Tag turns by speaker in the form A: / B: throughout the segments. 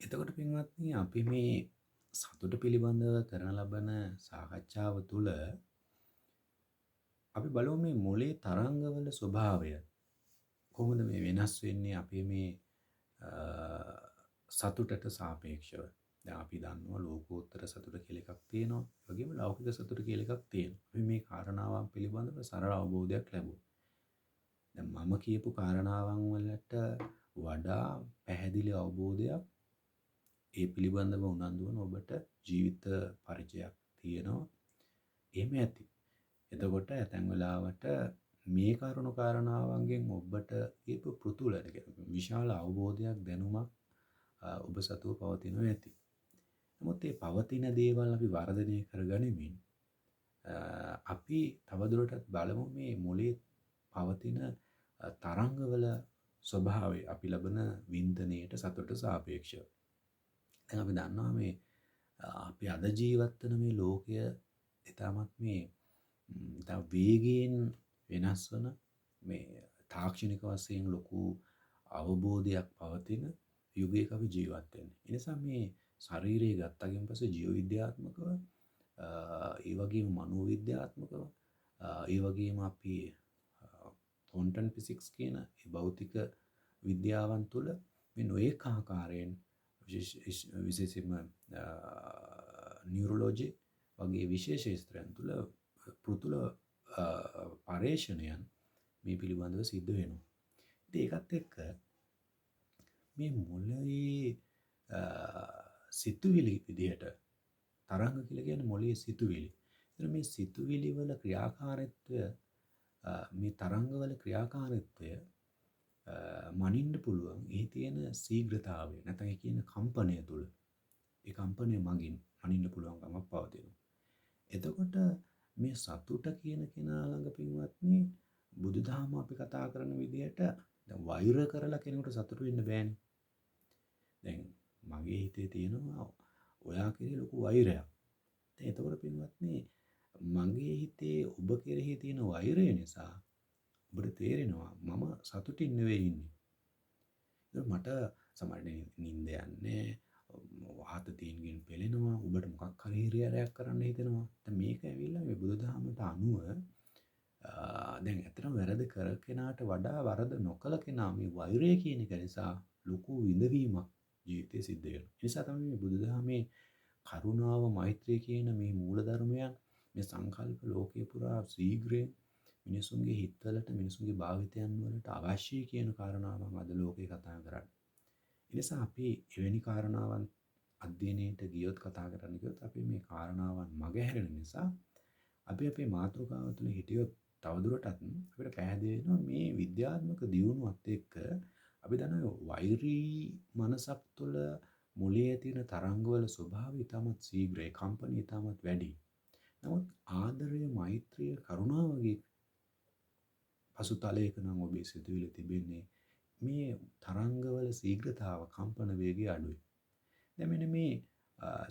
A: එතකොට පින්වත්නි, අපි මේ සතුට පිළිබඳව කරන ලබන සාකච්ඡාව තුළ අපි බලමු මේ මොලේ තරංගවල ස්වභාවය කොහොමද මේ වෙනස් වෙන්නේ අපේ මේ සතුටට සාපේක්ෂව. දැන් අපි දන්නවා ලෝකෝත්තර සතුට කියලා එකක් තියෙනවා. ඒ වගේම ලෞකික සතුට කියලා එකක් තියෙනවා. අපි මේ කාරණාවන් පිළිබඳව සරල අවබෝධයක් ලැබුවා. දැන් මම කියපු කාරණාවන් වලට වඩා පැහැදිලි අවබෝධයක් ඒ පිළිබඳව උනන්දු වන ඔබට ජීවිත පරිචයක් තියෙනවා. එහෙම ඇති. එතකොට ඇතැම් වෙලාවට මේ කරුණු කාරණාවන්ගෙන් ඔබට කියපු පෘතුල විශාල අවබෝධයක්, දැනුමක් ඔබ සතුව පවතිනවා ඇති. නමුත් මේ පවතින දේවල් අපි වර්ධනය කරගනිමින් අපි තවදුරටත් බලමු මේ මොලේ පවතින තරංගවල ස්වභාවය අපි ලබන වින්දනයට, සතුටට සාපේක්ෂව. දැන් අපි දන්නවා මේ අපි අද ජීවත් වෙන මේ ලෝකය ඉතාමත් මේ ඉතා වේගයෙන් වෙනස් වන, මේ තාක්ෂණික වශයෙන් ලොකු අවබෝධයක් පවතින යුගයක අපි ජීවත් වෙන්නේ. ඒ නිසා මේ ශරීරය ගත්තගෙන් පස්සේ ජීව විද්‍යාත්මකව, ඒ වගේම මනෝවිද්‍යාත්මකව, ඒ වගේම අපි ක්වොන්ටම් ෆිසික්ස් කියන ඒ භෞතික විද්‍යාවන් තුළ මේ නොයෙක් ආකාරයෙන්, විශේෂයෙන්ම නියුරොලොජි වගේ විශේෂ ක්ෂේත්‍රයන් තුළ පෘතුල පර්යේෂණයන් මේ පිළිබඳව සිද්ධ වෙනවා. ඉතින් ඒකත් එක්ක මේ මොළයේ සිතුවිලි විදිහට, තරංග කියලා කියන්නේ මොළයේ සිතුවිලි. එතන මේ සිතුවිලි වල ක්‍රියාකාරීත්වය, මේ තරංග වල ක්‍රියාකාරීත්වය මනින්න පුළුවන් එහි තියෙන ශීඝ්‍රතාවය, නැත්නම් ඒ කියන කම්පනය තුල. ඒ කම්පනය මගින් මනින්න පුළුවන් කමක් පවතිනවා. එතකොට මේ සතුට කියන කෙනා ළඟ පින්වත්නි, බුදුදහම අපි කතා කරන විදිහට දැන් වෛර කරලා කෙනෙකුට සතුටු වෙන්න බෑනේ. දැන් මගේ හිතේ තියෙනවා ඔයා කෙරෙහි ලොකු වෛරයක්. දැන් එතකොට පින්වත්නි, මගේ හිතේ ඔබ කෙරෙහි තියෙන වෛරය නිසා ඔබට තේරෙනවා මම සතුටින් නෙවෙයි ඉන්නේ. ඒක මට සමහරවිට නිින්ද යන්නේ, වාත තීන්ගෙන් පෙළෙනවා, ඔබට මොකක් හරි හිරිහැරයක් කරන්න හිතෙනවා. දැන් මේක ඇවිල්ලා මේ බුදුදහමට අනුව දැන් ඇත්තටම වැරදි කර කෙනාට වඩා වරද නොකළ කෙනා මේ වෛරය කියන එක නිසා ලොකු විඳවීමක් ජීවිතේ සිද්ධ වෙනවා. ඒ නිසා තමයි මේ බුදුදහමේ කරුණාව, මෛත්‍රිය කියන මේ මූලධර්මයන්, මේ සංකල්ප ලෝකේ පුරා ශීඝ්‍රයෙන් මිනිසුන්ගේ හිත්වලට, මිනිසුන්ගේ භාවිතයන් වලට අවශ්‍යයි කියන කාරණාවන් අද ලෝකේ කතා කරන්නේ. ඒ නිසා අපි එවැනි කාරණාවන් අධ්‍යයනයට ගියොත්, කතා කරන්න ගියොත්, අපි මේ කාරණාවන් මගහැරෙන නිසා අපි අපේ මාතෘකාව තුළ හිටියොත් තවදුරටත් අපිට පැහැදිලි වෙනවා මේ විද්‍යාත්මක දියුණුවත් එක්ක අපි දන්නවා වෛරී මනසක් තුළ මොළයේ තියෙන තරංගවල ස්වභාවය ඉතාමත් ශීඝ්‍රයි, කම්පනය ඉතාමත් වැඩි. නමුත් ආදරය, මෛත්‍රිය, කරුණාව වගේ පසුතලයක නම් ඔබේ සිතුවිලි තිබෙන්නේ, මේ තරංගවල ශීඝ්‍රතාව, කම්පන වේගය අඩුයි. දැන් මෙන්න මේ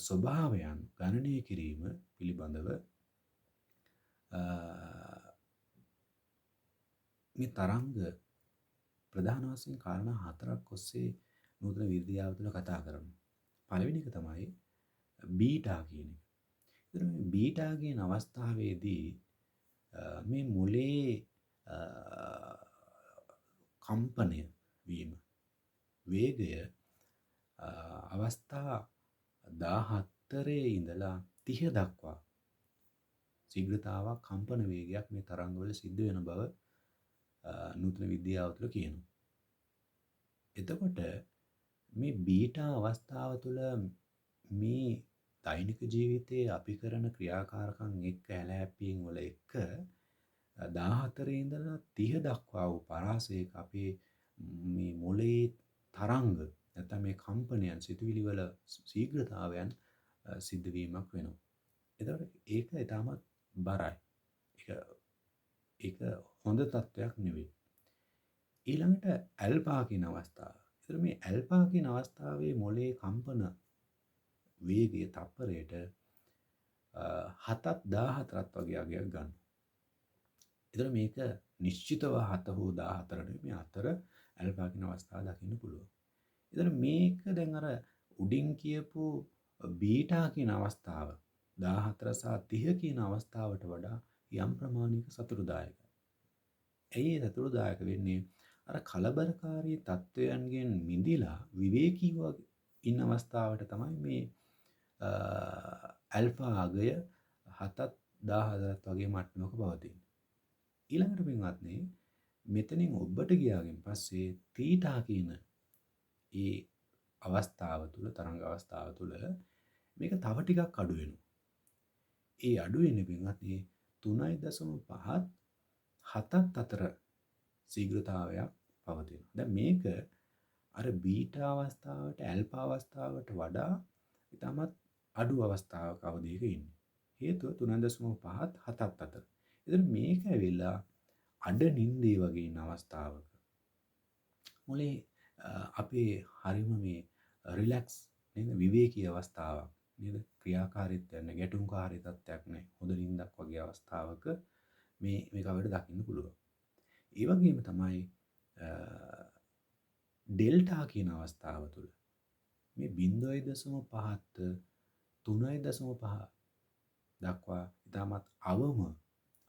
A: ස්වභාවයන් ගණනය කිරීම පිළිබඳව මේ තරංග ප්‍රධාන වශයෙන් කාරණා හතරක් ඔස්සේ නූතන විද්‍යාව තුළ කතා කරනවා. පළවෙනි එක තමයි බීටා කියන එක. ඒතර මේ බීටා කියන අවස්ථාවේදී මේ මොලේ කම්පනය වීම වේගය අවස්ථා 14 ඉඳලා 30 දක්වා ශීඝ්‍රතාවක්, කම්පන වේගයක් මේ තරංගවල සිද්ධ වෙන බව නූතන විද්‍යාව තුළ කියනවා. එතකොට මේ බීටා අවස්ථාව තුළ මේ දෛනික ජීවිතයේ අපි කරන ක්‍රියාකාරකම් එක්ක, ඇලහැප්පීම් වල එක්ක 14 ඉඳලා 30 දක්වා වූ පරාසයක අපේ මේ මොලේ තරංග, නැත්නම් මේ කම්පනයන්, සිතුවිලි වල ශීඝ්‍රතාවයන් සිද්ධ වීමක් වෙනවා. එතකොට ඒක ඉතාමත් බරයි. ඒක ඒක හොඳ තත්ත්වයක් නෙවෙයි. ඊළඟට ඇල්ෆා කියන අවස්ථාව. ඒතර මේ ඇල්ෆා කියන අවස්ථාවේ මොලේ කම්පන වේගය තප්පරයට 7ත් 14ත් වගේ අගයක් ගන්නවා. ඒතර මේක නිශ්චිතව 7 හෝ 14 නෙවෙයි, මේ අතර ඇල්ෆා කියන අවස්ථාව දකින්න පුළුවන්. ඒතර මේක දැන් අර උඩින් කියපු බීටා කියන අවස්ථාව 14 සහ 30 කියන අවස්ථාවට වඩා යම් ප්‍රමාණයක සතුටුදායකයි. ඇයි ඒ සතුටුදායක වෙන්නේ? අර කලබලකාරී තත්වයන්ගෙන් මිදිලා විවේකීව ඉන්න අවස්ථාවට තමයි මේ ඇල්ෆා අගය 7ත් 14ත් වගේ මට්ටමක පවතින්නේ. ඊළඟට පින්වත්නි, මෙතනින් ඔබට ගියාගෙන් පස්සේ තීටා කියන ඒ අවස්ථාව තුළ, තරංග අවස්ථාව තුළ මේක තව ටිකක් අඩු වෙනවා. ඒ අඩු වෙන්නේ පින්වත්නි 3.5ත් 7ත් අතර ශීඝ්‍රතාවයක් පවතිනවා. දැන් මේක අර බීටා අවස්ථාවට, ඇල්ෆා අවස්ථාවට වඩා ඉතාමත් අඩු අවස්ථාවක අවධියක ඉන්නේ. හේතුව 3.5ත් 7ත් අතර. එතන මේක ඇවිල්ලා අඩ නින්දේ වගේ ඉන්න අවස්ථාවක මොලේ අපේ හරිම මේ රිලැක්ස් නේද, විවේකී අවස්ථාවක් නේද, ක්‍රියාකාරීත්වයක් නෑ, ගැටුම්කාරී තත්ත්වයක් නෑ, හොඳ නින්දක් වගේ අවස්ථාවක මේක අපිට දකින්න පුළුවන්. ඒ වගේම තමයි ඩෙල්ටා කියන අවස්ථාව තුළ මේ 0.5ත් 3.5 දක්වා ඉතාමත් අවම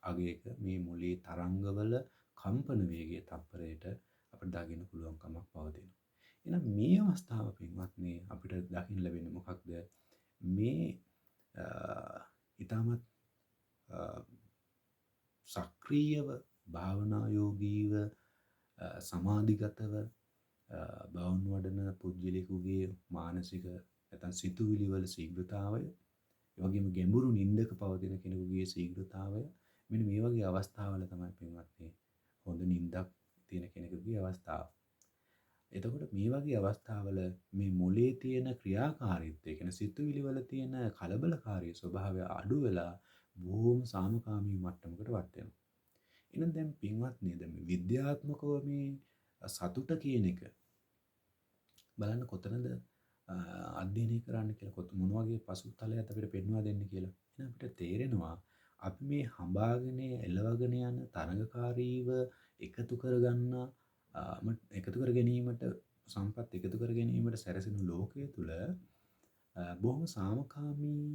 A: අගයක මේ මොලේ තරංගවල කම්පන වේගය තප්පරයට අපිට දකින්න පුළුවන්කමක් පවතිනවා. එහෙනම් මේ අවස්ථාව පින්වත්නි අපිට දකින්න ලැබෙන්නේ මොකක්ද? මේ ඉතාමත් සක්‍රීයව භාවනායෝගීව සමාධිගතව බවුන් වඩන පුද්ගලයෙකුගේ මානසික නැත්නම් සිතුවිලි වල ශීඝ්‍රතාවය, ඒ වගේම ගැඹුරු නින්දක පවතින කෙනෙකුගේ ශීඝ්‍රතාවය, මෙන්න මේ වගේ අවස්ථාවල තමයි පින්වත්නි හොඳ නින්දක් තියෙන කෙනෙකුගේ අවස්ථාව. එතකොට මේ වගේ අවස්ථාවල මේ මොලේ තියෙන ක්‍රියාකාරීත්වය, කියන්නේ සිතුවිලි වල තියෙන කලබලකාරී ස්වභාවය අඩු වෙලා බොහොම සාමකාමී මට්ටමකට වත් වෙනවා. එහෙනම් දැන් පින්වත්නි, දැන් මේ විද්‍යාත්මකව මේ සතුට කියන එක බලන්න කොතනද අධ්‍යයනය කරන්න කියලා, මොන වගේ පසුතලයක් අපිට පෙන්වා දෙන්න කියලා. එහෙනම් අපිට තේරෙනවා අපි මේ හඹාගෙන එලවගෙන යන තරඟකාරීව එකතු කරගන්න එකතු කර ගැනීමට, සම්පත් එකතු කර ගැනීමට සැරසෙන ලෝකය තුළ බොහොම සාමකාමී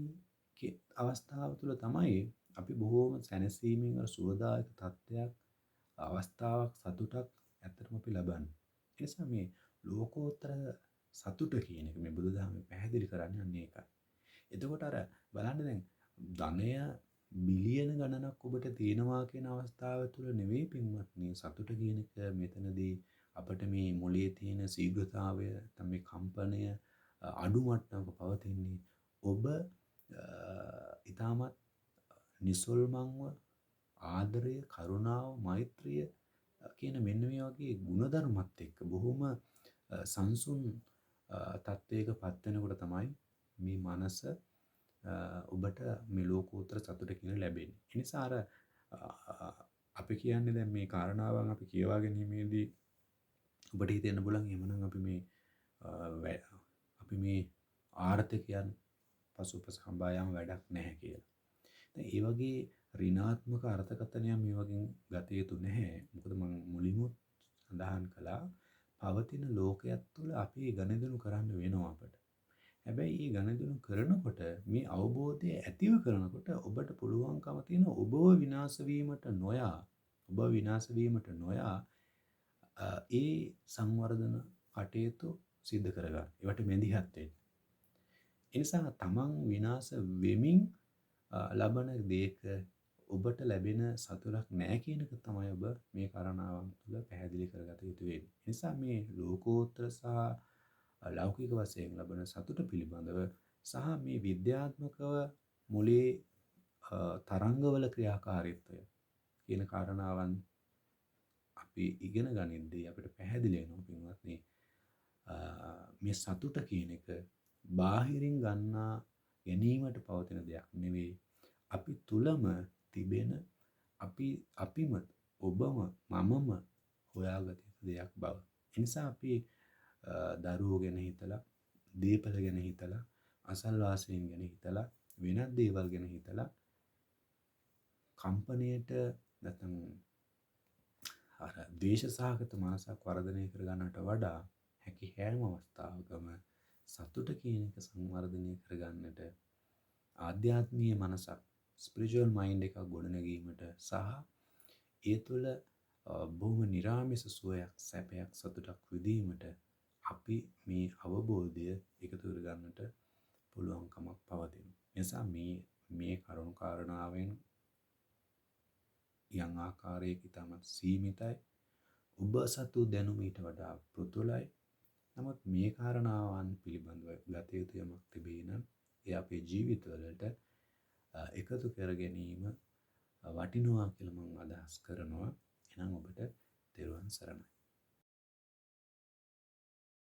A: අවස්ථාව තුළ තමයි අපි බොහෝම සැනසීමෙන් අර සුවදායක තත්ත්වයක්, අවස්ථාවක්, සතුටක් ඇත්තටම අපි ලබන්නේ. ඒ නිසා මේ ලෝකෝත්තර සතුට කියන එක මේ බුදුදහමේ පැහැදිලි කරන්නේ අන්න ඒකයි. එතකොට අර බලන්න දැන් ධනය බිලියන ගණනක් ඔබට තියෙනවා කියන අවස්ථාව තුළ නෙවෙයි පින්වත්නි සතුට කියන එක මෙතනදී අපට මේ මොලේ තියෙන ශීඝ්‍රතාවය, නැත්නම් මේ කම්පනය අඩු මට්ටමක පවතින්නේ. ඔබ ඉතාමත් නිසල්මන්ව ආදරය, කරුණාව, මෛත්‍රිය කියන මෙන්න මේ වගේ ගුණධර්මත් එක්ක බොහොම සංසුන් තත්වයක පත් වෙනකොට තමයි මේ මනස ඔබට මේ ලෝකෝත්තර සතුට කියන ලැබෙන්නේ. ඒ නිසා අර අපි කියන්නේ දැන් මේ කාරණාවන් අපි කියවා ගැනීමේදී ඔබට හිතෙන්න පුළුවන් එහෙමනම් අපි මේ ආර්ථිකයන් පසුපස හඹා යාම වැඩක් නැහැ කියලා. දැන් ඒ වගේ ඍණාත්මක අර්ථකථනයක් මේ වගේ ගත යුතු නැහැ. මොකද මම මුලින්ම සඳහන් කළා පවතින ලෝකයක් තුළ අපි ගනුදෙනු කරන්න වෙනවා අපට. හැබැයි මේ ගනුදෙනු කරනකොට මේ අවබෝධය ඇතිව කරනකොට ඔබට පුළුවන්කම තියෙන ඔබව විනාශ වීමට නොයා, ඔබ විනාශ වීමට නොයා ඒ සංවර්ධන කටයුතු සිද්ධ කරගන්න. ඒවට මැදිහත් වෙන්න. ඒ නිසා තමන් විනාශ වෙමින් ලබන දේක ඔබට ලැබෙන සතුටක් නෑ කියන එක තමයි ඔබ මේ කාරණාවන් තුළ පැහැදිලි කරගත යුතු වෙන්නේ. ඒ නිසා මේ ලෝකෝත්තර සහ ලෞකික වශයෙන් ලබන සතුට පිළිබඳව සහ මේ විද්‍යාත්මකව මොලේ තරංගවල ක්‍රියාකාරීත්වය කියන කාරණාවන් අපි ඉගෙන ගනිද්දී අපිට පැහැදිලි වෙනවා පින්වත්නි, මේ සතුට කියන එක බාහිරින් ගන්නා ගැනීමට පවතින දෙයක් නෙවෙයි. අපි තුලම තිබෙන අපිම ඔබම මමම හොයාගත යුතු දෙයක් බව. ඒ නිසා අපි දරුවෝ ගැන හිතලා, දීපල ගැන හිතලා, අසල්වාසීන් ගැන හිතලා, වෙනත් දේවල් ගැන හිතලා කම්පණයට නැත්නම් අර ද්වේෂ සහගත මනසක් වර්ධනය කරගන්නට වඩා හැකි හැම අවස්ථාවකම සතුට කියන එක සංවර්ධනය කරගන්නට, ආධ්‍යාත්මීය මනසක්, ස්පිරිචුවල් මයින්ඩ් එකක් ගොඩනැගීමට සහ ඒ තුළ බොහොම නිරාමිස සුවයක්, සැපයක්, සතුටක් විඳීමට අපි මේ අවබෝධය එකතු කරගන්නට පුළුවන්කමක් පවතිනවා. නිසා මේ මේ කරුණු කාරණාවෙන් යම් ආකාරයක ඉතාමත් සීමිතයි. ඔබ සතු දැනුම ඊට වඩා පෘතුලයි. නමුත් මේ කාරණාවන් පිළිබඳව ගත යුතු යමක් තිබේ නම් ඒ අපේ ජීවිතවලට එකතු කර ගැනීම වටිනවා කියලා මම අදහස් කරනවා. එහෙනම් ඔබට තෙරුවන් සරණයි.